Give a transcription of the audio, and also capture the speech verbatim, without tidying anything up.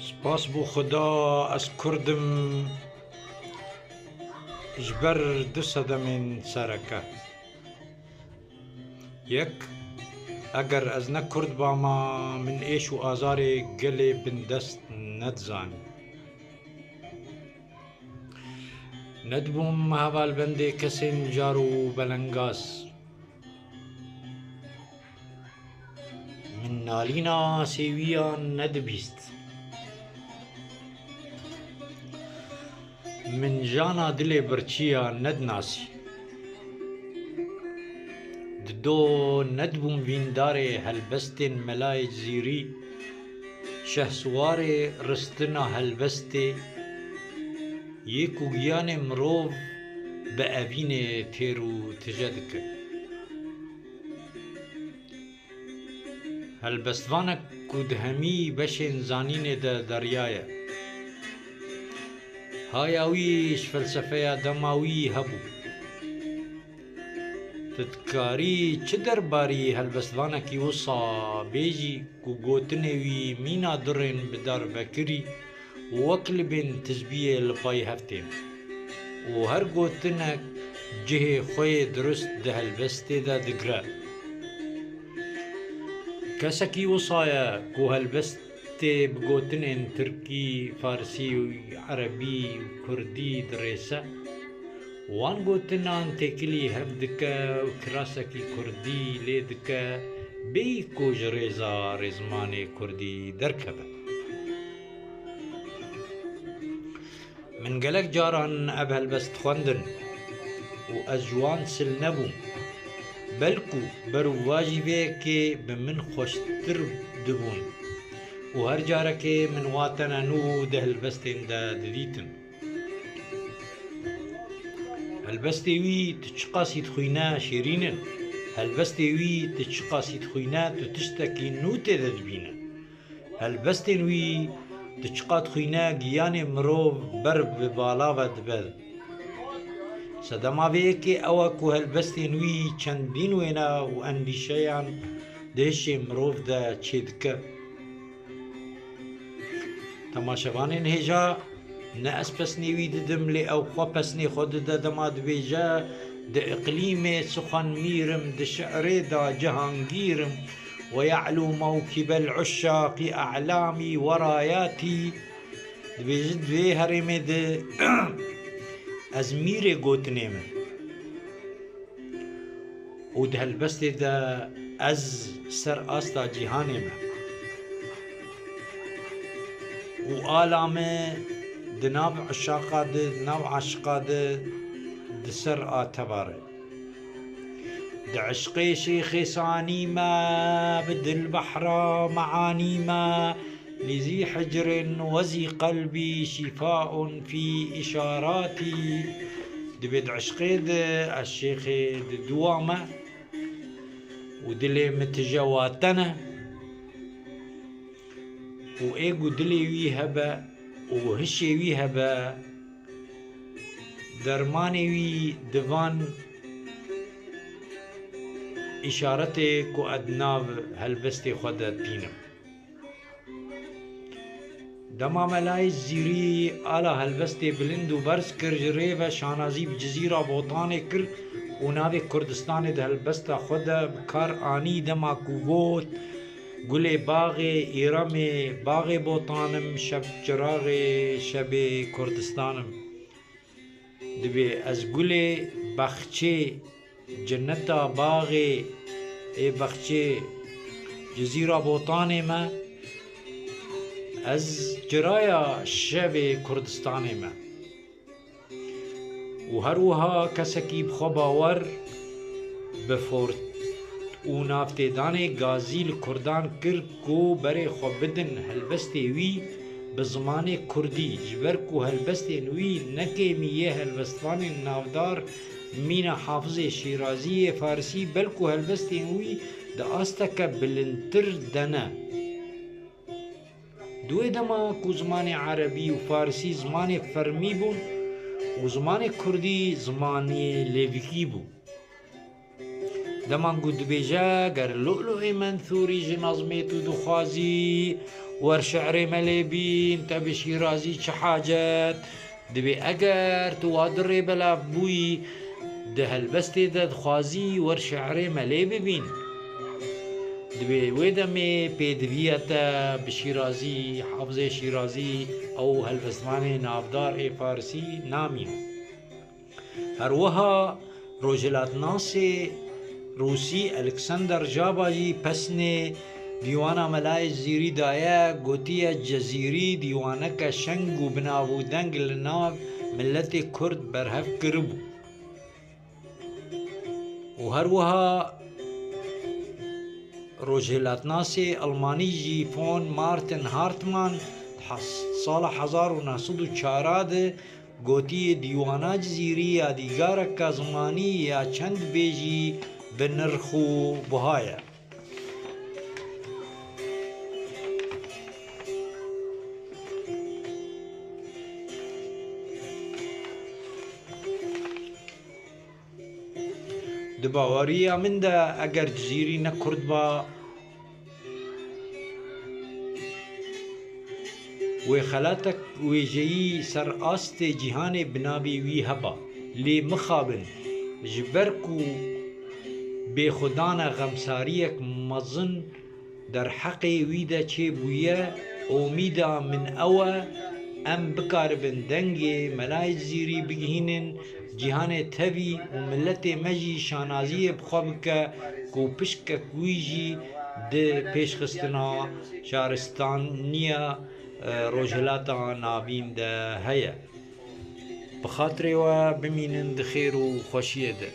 Spas bo Xuda, ez Kurd im ji ber du sedemên sereke. Yek, eger ez ne Kurd bama, min êş û azarê gelê bindest nedizanî. Nedibûm hevalbendê kesên car û belengaz. Min nalîna sêwiyan nedibîst. Min jana dilê birçiya nedinasî. Dido nedibûm vîndarê helbestên Melayê Cizîrî, şehsiwarê ristina helbestê, yê ku giyanê mirov bi evînê têr û tije dike. Helbestvanek ku di hemî beşên zanînê de deryaye. Haya wî ji felsefeya dema wî hebû. Tu dikarî çi derbarî helbestvanekî wisa bêjî ku gotinê wî mîna du rên bi dar vekirî û wek libên tizbiyê li pay hev tên û her gotinek cihê xwe yê dirust di helbestê de digire. Kesekî wisa ye ku helbestê bi gotinên tirkî, farsî û erebî û kurdî dirêse. Wan gotinan têkilî hev dike û kirasekî kurdî lê dike, bêyî ku ji rêza rêzmanê kurdî derkeve. Min gelek caran ev helbest xwendin û ez ji wan sil nebûm. Belkû berovajî vê yekê bi min xweştir dibûn û her carekê min watene nû di helbestên de didîtin. Helbestê wî tu çiqasî dixwîne şêrîn in. Helbestê wî tu çiqasî dixwîne tu tiştekî nû tê de dibîne. Helbestên wî tu çiqas dixwîne giyanê mirov ber bi bala ve dibe. Sedema vê yekê ew e ku helbestên wî çendîn wêne û endîşeyan di hişê mirov de çêdike. Temaşevanên hêja, ne ez pesnê wî didim, lê ew xwe pesnê xwe dide dema dibêje, di iqlîmê sixwenmîr im, di şi'rê de cihangîr im, ويعلو موكب العشاق أعلامي وراياتي. Dibêje di vê herêmê de ez mîrê gotinê me. Û di helbestê de ez ser asta cîhanê me. Û ala me di nav eşaqa de, di nav eşiqa de di ser a tevare. Di eşqê şêxê sanî me, bi dil behra meanî me, lîzî hicrin wezî qelbî şîfaun fî îşaratî. Dibê di eşqê de ez şêxê di dûwa me û dilê min tije wate ne û ê ku dilê wî hebe û hişê wî hebe, dermanê wî di van îşaretê ku ez di nav helbestê xwe de tînim. Dema Melayê Cizîrî ala helbestê bilind û berz kir, ji rê ve şanazî bi Cizîra Botanê kir û navê Kurdistanê di helbesta xwe de bi kar anî, dema ku got, Gulê baxê Îremê, baxê Botan im, şevçiraxê şevê Kurdistan im. Dibê ez gulê bexçê cenneta baxê ê bexçê Cizîra Botanê me, ez ciraya şevê Kurdistanê me. Û her wiha kesekî bi xwe bawer, bi for-, û navtêdanê gazî li kurdan kir ku berê xwe bidin helbestê wî bi zimanê kurdî, ji ber ku helbestên wî ne kêmî yê helbestvanên navdar mîna Hafizê Şîrazî yê Farisî, belku helbestên wî di asteke bilindtir de ne. Di wê dema ku zimanê erebî û farisî zimanê fermî bûn û zimanê kurdî zimanê lêvikî bû. Dema ku dibêje, ger Lu'lu'ê Mensûrî ji nezmê tu dixwazî wer şi'rê me lê bîn, te bi Şîrazî çi hacet? Dibê eger tu wa dirê belav bûyî, di helbestê de dixwazî wer şi'rê me lê bibîn. Dibê wê demê pêdiviya te bi Şîrazî, Hafizê Şîrazî, ew helbestvanê navdar ê farisî namîne. Her wiha rojhilatnasê rûsî Alexander Jaba jî pesnê dîwana Melayê Cizîrî daye, gotiye, Cizîrî dîwaneke şeng û bi nav û deng li nav miletê kurd berhev kiribû. Û her wiha rojhilatnasê Almanî jî von Martin Hartmann di hes-, sala hezar û neh sed û çar de gotiye, dîwana Cizîrî yadîgareke zimanî ya çend bêjî bi nirx û buha ye. Di baweriya min de eger Cizîrî ne kurd ba, wê xelatek wêjeyî ser astê cîhanê bi navê wî heba. Lê mixabin, ji ber ku bêxwedana xemsariyek mezin derheqê wî de çêbûye, omîda min ew e, em bikaribin dengê Melayê Cizîrî bigihînin cîhanê tevî û miletê me jî şanaziyê bi xwe bike ku pişkek wî jî di pêşxistina şaristaniya, e, Rojhilata Navîn de heye. Bi xatirê we bimînin di xêr û xweşiyê de.